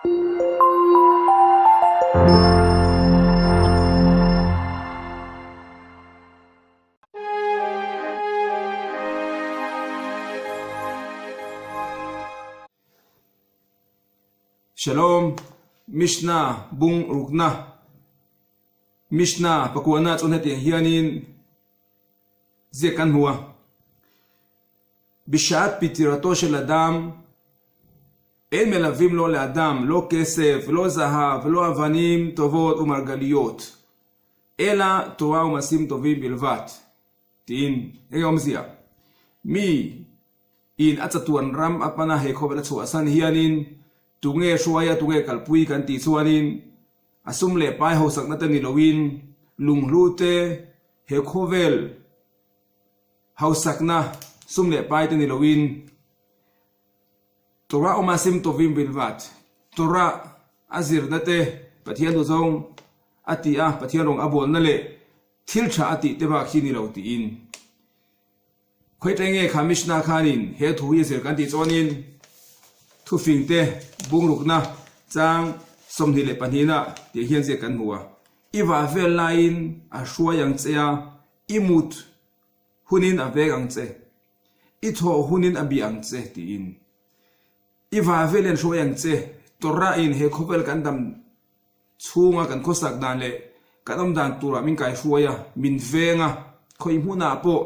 Shalom, Mishnah bung rukna Mishnah pakuana chuan hetiang hianin ziak kan hmu a. Bishaat pitirato shel adam En melavim lo le'adam lo kesef lo zahav lo avanim tovot umargaliot ela Torah umasim tovim bilvat tiin enge awmzia mi in a chatuan ram a pana he khawvel a chhuahsan hianin tunge hruaia tunge kalpui kan tih chuanin a sum leh pai hausakna te ni loin lunghlu te he khawvel hausakna sum leh pai te ni loin Torah umasim tovim bilvat, Torah a zirna te Pathian duhzawng a tih a, Pathian rawng a bawlna leh thil tha a tih te bak hi ni lo tiin. Khawitlai nge kha Mishnah khanin he thu hi a zir kan tih chuanin thufing te bungrukna chang 22 na tih hian ziak kan hmu a, I vah vel laiin a hruai ang che a, i mut hunin a vek ang che. I thawh hunin a bia ang che, tiin. I va velin hruai ang che, Torah-in he khawvel kan dam chhunga kan khawsak dan leh kan awm dan turah min kaihruai a, min veng a, khawi hmunah pawh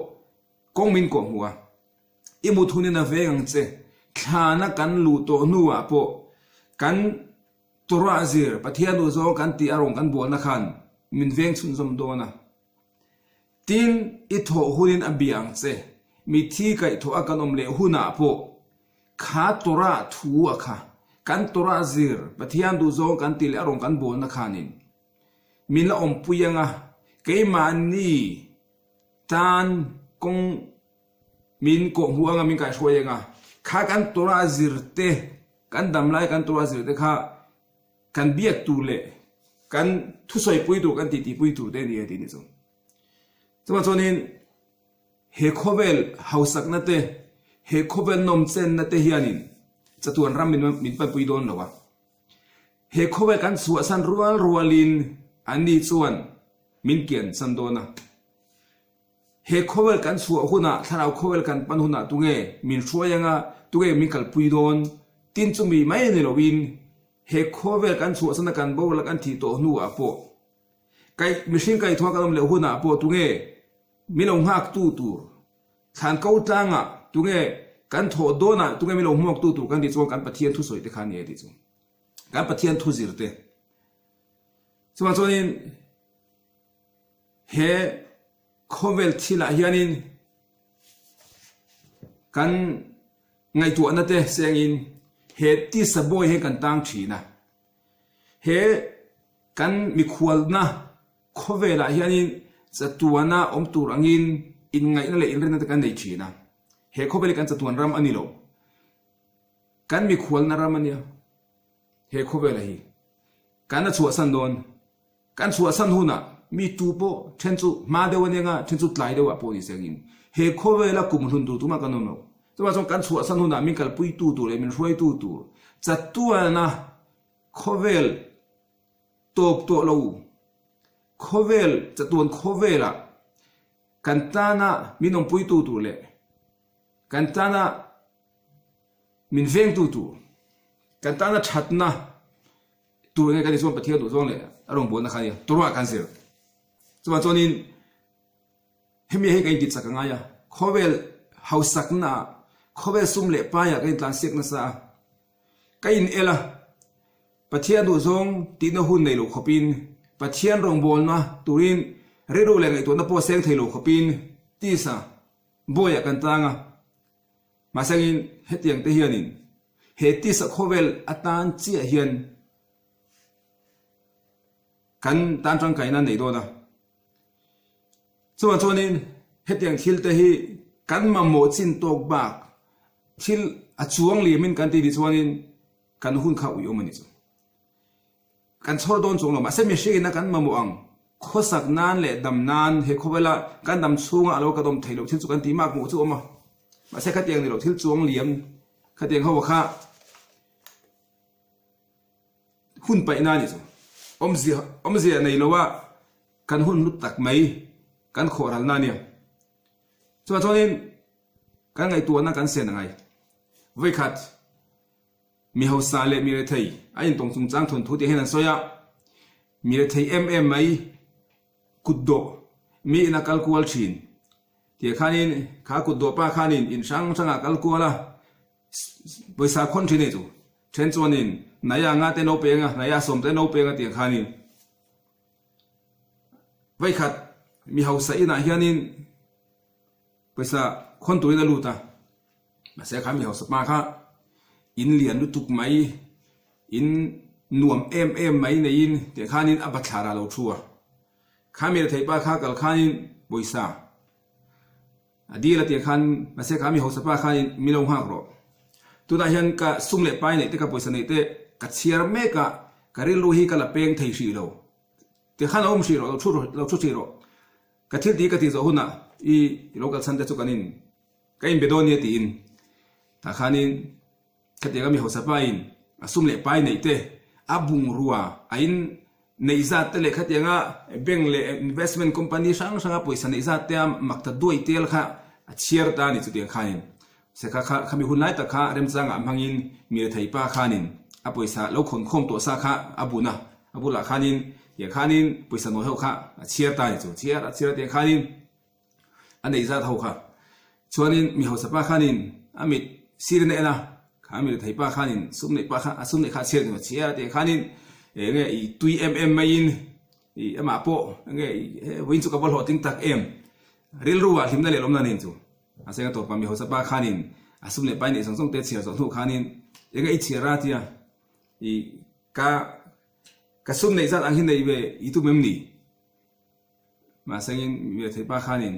kawng min kawhhmuh a. I mut hunin a veng ang che, thlana kan luh tawh hnuah pawh kan Torah zir, Pathian duhzawng kan tih a rawng kan bualna khan min veng chhunzawm dawn a. Tin, i thawh hunin a bia ang che, mitthi kaihthawh a kan awm leh hunah pawh kha Torah thu a kha, kan Torah zir, Pathian duhzawng kan tih leh a rawn kan bawlna khanin min la awmpui ang a, keimahni tan kawng min kawhhmuh ang a, min kaihhruai ang a, kha kan Torah zir te, kan damlai kan Torah zir te kha Kan biak tur leh kan thusawipui tur, kan titipui tur te a ni a tih ni chu. Chuvang chuanin he khawvel hausakna te, he khawvel nawmchenna te hianin chatuan ram min min panpui dawn lo a. He khawvel kan chhuahsan rual rualin anni chuan min kiansan dawn a. He khawvel kan chhuah hunah, thlarau khawvel kan pan hunah tunge min hruai anga, tunge min kalpui dawn? Tin chumi mai a ni loin, he khawvel kan chhuahsana kan boral kan thih tawh hnuah pawh, kaih mihring kaihthawh kan awm leh hunah pawh tunge min lo nghaktu tur, thlan ko tlangah tunge kan thawh dawnah tunge min lo hmuaktu tur kan tih chuan kan Pathian thusawi te kha a ni a tih chu. Kan Pathian thu zir te. Chuvang chuanin He khawvel thilah hianin kan ngaihtuahna te sengin he tisa bawi hi kan tang thin a. He kan mikhualna khawvelah hianin chatuana awm tur angin inngaihna leh inrinna te kan nei thin a. He khawvel hi kan chatuan ram a ni lo. Kan mikhualna ram a nia. He khawvela hi kan a chhuahsan dawn. Kan chhuahsan hunah mi tu pawh then chu hma deuh a nia, then chu tlai deuhah pawh ni sengin he khawvela kum hlun tur tumah kan awm lo. Chuvang chuan kan chhuahsan hunah min kalpuitu tur leh min hruaitu tur chatuana khawvel tawp tawh lo, khawvel chatuan khawvelah kan tana min awmpuitu tur leh kan tana min vengtu tur, kan tana thatna Tur nge kan ni chuan Pathian duh zawng leh a rawngbawlna kha a nia, Torah kan zir. Chuvang chuanin hemi hei kan inti chak a ngai a, khawvel hausakna ah, khawvel sum leh pai ah kan intlansiak nasa a, ka in el a, Pathian duh zawng tihna hun nei lo khawpin, Pathian rawngbawlna turin rilru leh ngaihtuahna pawh seng thei lo khawpin tisa bawiah kan tang a. Mahsengin hetiang te hianin he tisa khawvel atan chiah hian kan tan tangkaina nei dawn a. Chuvang chuanin hetiang thil te hi kan mamawh chin tawk bak thil a chuang liamin kan tih ni chuanin kan hun kha uiawm a ni chu. Kan chhawr dawn chuang lo, mahse mihringin a kan mamawh ang. Khawsak nan leh dam nan he khawvela kan dam chhunga a lo kan awm thei loh thil chu kan tih mak hmuh chu a awm a. Mahse khatiang ni lo thil chuang liam khatiang ho kha. hun paihna a nih chu. Awmzia awmzia nei lo a kan hun hlut tak mai kan khawhralna a nia. Chuvang chuanin kan ngaihtuahna kan sen a ngai. Vawikhat mi hausa leh mi rethei a intawng chungchang thawnthu tih hian an sawi a, mi rethei em em mai kut dawh mi in a kal kual thin tih khanin kha kut dawh pa khanin in hrang hrangah a kal kual a, pawisa khawn thin a ni chu. Then chuanin Naya nga te no peng a, Naya sawm te no peng a tih ang khanin Vawikhat mi hausa inah hianin pawisa khawn turin a lut a, mahse kha mi hausa pa kha in lian lutuk mai, in nuam em em mai neiin tih khanin a bathlar ah a lo thu a, kha mi rethei pa kha kal khanin pawisa A dil a tih khan mahse kha mi hausa pa khanin mi lo nghak rawh. Tunah hian ka sum leh pai neih te ka pawisa neih te ka chhiar mek a, ka rilru hi ka la peng thei hrih lo. Tih khan lo awm hrih rawh, lo thu lo thu hrih rawh. Ka thil tih ka tih zawh hunah i lo kalchhan te chu kan in ka inbe dawn nia tiin tah khanin Khatiang a mi hausa pain a sum leh pai neih te, a bungrua a in neih zat te leh khatianga bank leh investment company hrang hranga pawisa neih zat te a mak ta duai tel kha a chhiar ta a ni chutiang khanin se kha kha khami hun lai tak kha remchangah hmangin mi rethei pa khanin a pawisa lo khawn khawm tawh sa kha a bun a, a bulah khanin tiang khanin pawisa nawi ho kha a chhiar ta a ni chu chhiar a chhiar a tiang khanin A neih zat ho kha. Chuanin mi hausa pa khanin a mit sirin a en a, kha mi rethei pa khanin sum neih pa kha a sum neih kha a chhiar a chhiar a tih khanin enge i tui em em maiin i amah pawh enge i he vawiin chu ka va hlawhtling tak em rilru ah hlimna leh lawmna nen chu a senga tawpa mi hausa pa khanin a sum leh pai neih zawng zawng te a chhiar zawh hnu khanin enge i chhiar a tia i ka ka sum neih zat ang hi nei ve i tum em ni? Mahsengin Mirethei pa khanin,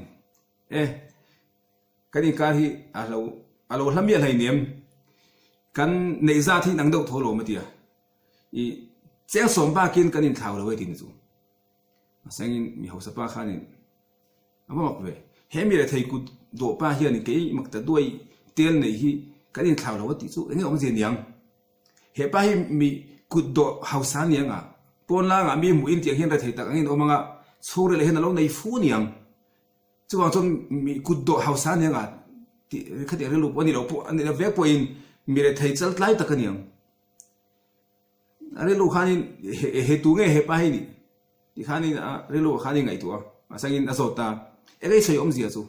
E, kan inkar hi a hlo a lo hla miah hleinem, kan neih zat hi nang deuh tho lawm a ti a, i cheng sawm bakin kan inthlau lo e tih ni chu. Mahsengin mi hausa pa khanin, A va mak ve, he Mirethei kut dawh pa hianin kei mak ta duai tel nei hi kan inthlau lo a tih chu eng nge awmzia niang? He pa hi mi kut dawh hausa ni anga, pawn langah mi hmuh in tiang hian rethei tak angin awm anga, chhungril ah hian a lo nei fu niang. Chuvang chuan mi kut dawh hausa ni anga tih khatiang rilru pawh a ni lo pawh a ni lo vek pawhin mi rethei chal tlai tak a ni ang. A rilru khanin he tu nge he pa hi nih tih khanin a rilru ah khanin ngaihtuah a, mahsangin a zawt ta, eng ei sawi awmzia chu.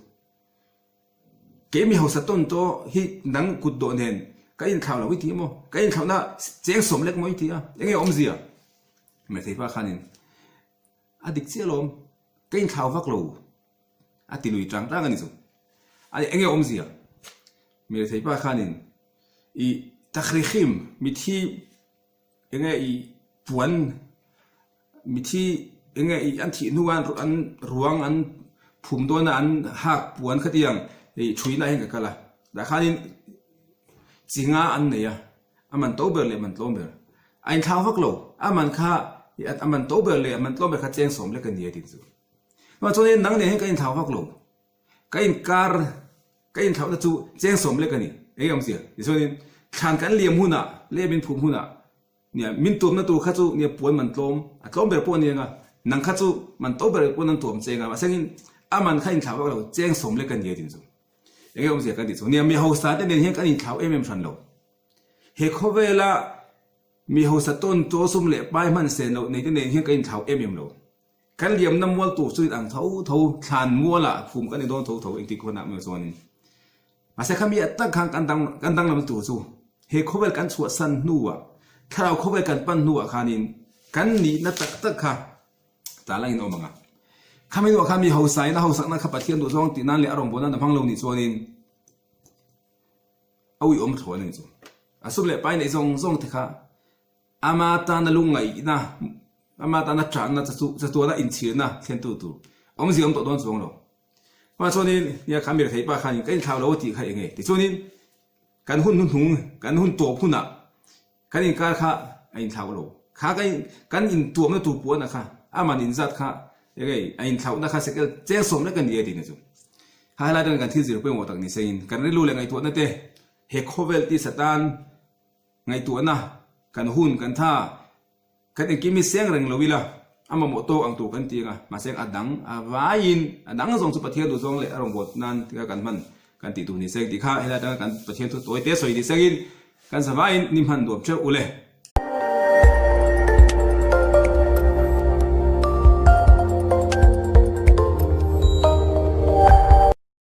Kei mi hausa tawn tawh hi nang kut dawh nen ka inthlau lo i ti maw? Ka inthlauhna cheng sawm lek maw i ti a? Enge awmzia? Maithei pa khanin a dik chiah alawm, ka inthlau vak lo a ti lui tang tang a ni chu. A enge awmzia? Maithei pa khanin i takhrikhim mithi Enge i puan mithi enge i an thih hnu a an ruang an phum dawn a an hak puan khatiang i thuina hian ka kal a tah khanin chi nga an nei a a man to ber leh man tlawm ber a inthlang vak lo a man kha a man to ber leh a man tlawm ber kha cheng sawm lek a ni a tih chu chuan nang nen hian ka inthlang vak lo. Ka inkar, ka inthlauhna chu cheng sawm lek a ni. Eng awmzia? Tichuanin, thlan kan liam hunah, leh min phum hunah, nia, min tuamna tur kha chu nia puan man tlawm, a tlawm ber pawh a ni ang a, nang kha chu man to ber pawn an tuam cheng a, mahsengin a man kha inthlau vak lo, cheng sawm lek a ni a tin chu. Eng awmzia kan tih chu? Nia, mi hausa te nen hian kan inthlau em em hran lo. He khawvela mi hausa tawn chaw sum leh pai hman sen loh nei te nen hian kan inthlau em em lo. Kan liamna mual tur chu in ang tho tho, thlan mualah khum kan ni dawn tho tho engtik hunah maw chuanin. Mahse khami a tak khan kan dang kan danglam tur chu he khawvel kan chhuahsan hnuah, thlarau khawvel kan pan hnuah khanin kan nihna tak tak kha tah langin a awm ang a. Khami hnuah khan mi hausain a hausakna kha Pathian duhzawng tih nan leh a rawngbawlna na hmang lo nih chuanin a uiawm thlawn a ni chu. A sum leh pai neih zawng zawng te kha Ama tana lungngaihna, ama tana ṭahna chatuana inchhirna thlentu tur awmzia awm tawh dawn chuang lo. Chuvang chuanin nia kha mirethei pa khanin ka inthlau lo a tih kha eng nge? Tichuanin kan hun hnuhnung, kan hun tawp hunah kan inkar kha a inthlau lo. Kha kan intuamna tur puana kha aman inzat kha eng nge a inthlauhna kha sekel cheng sawm lek a ni e tihna chu. Kha helai atangin kan thil zir pawimawh tak ni sengin kan rilru leh ngaihtuahna te he khawvel tisa tan Ngaihtuahna, kan hun, kan tha. Kan engkim hi seng reng lo ila, a mamawh tawk ang tur kan ti ang a, mahse a dang a vaiin a dang zawng chu Pathian duhzawng leh a rawngbawt nan tia kan hman kan tih tur ni seng tih kha helai atanga kan Pathian thu tawi te sawi ni sengin kan zavaiin ni hman nuam theuh ule.